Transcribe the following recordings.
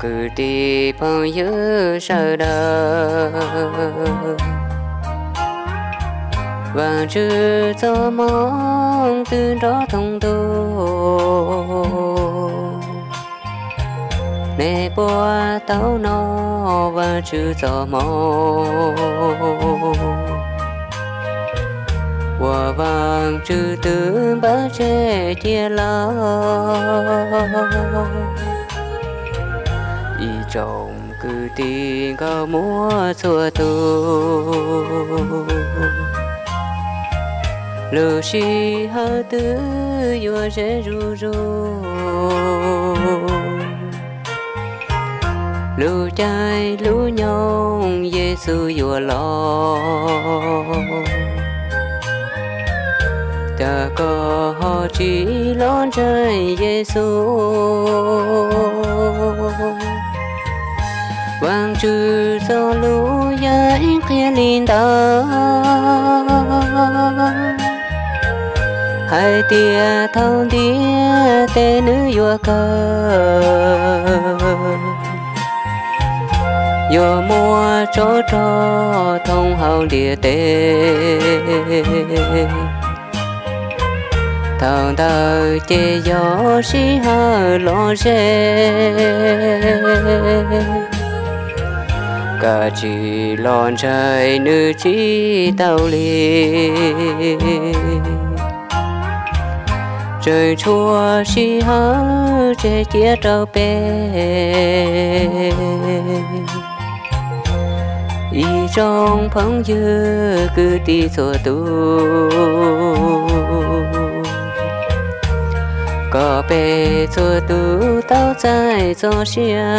Kwv tij phooj ywg sawv daws, Vaajtswv txoj moo twb nrov thoob ntuj, nej puas tau nov Vaajtswv txoj moo uas Vaajtswv twb npaj tseg cia lawm? Ib tsoom kwv tij nkauj muam txhua tus, lub sij hawm twb yuav ze zuj zus, lub caij lub nyoog Yexus yuav los, cas koj ho tsis los ntseeg Yexus? Vaajtswv txoj lus yeej qhia li ntawd, hais tias thaum ntiaj teb nws yuav kawg, yuav muaj tsov rog thoob hauv ntiaj teb. Thaum ntawd ces yog sij hawm los ze, koj tsis los ntseeg nws tsis tau li. Tseem tshuav sij hawm tseg cia rau peb. Ib tsoom phooj ywg kwv tij txhua tus, kom peb txhua tus tau txais txoj sia.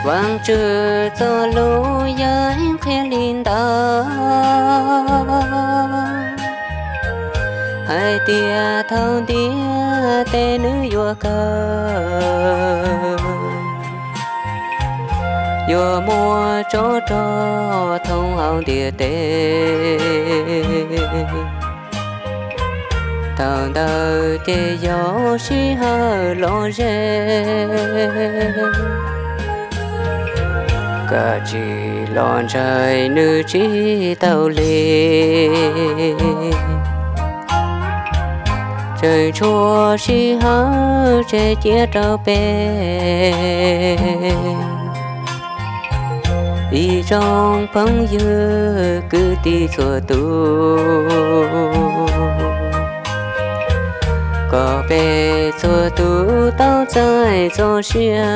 Vaajtswv txoj lus yeej qhia li ntawd, hais tias thaum ntiaj teb nws yuav kawg, yuav muaj tsov rog thoob hauv ntiaj teb. Thaum ntawd ces yog sij hawm los ze, koj tsis los ntseeg nws tsis tau li. Tseem tshuav sij hawm tseg cia rau peb. Ib tsoom phooj ywg kwv tij txhua tus, kom peb txhua tus tau txais txoj sia.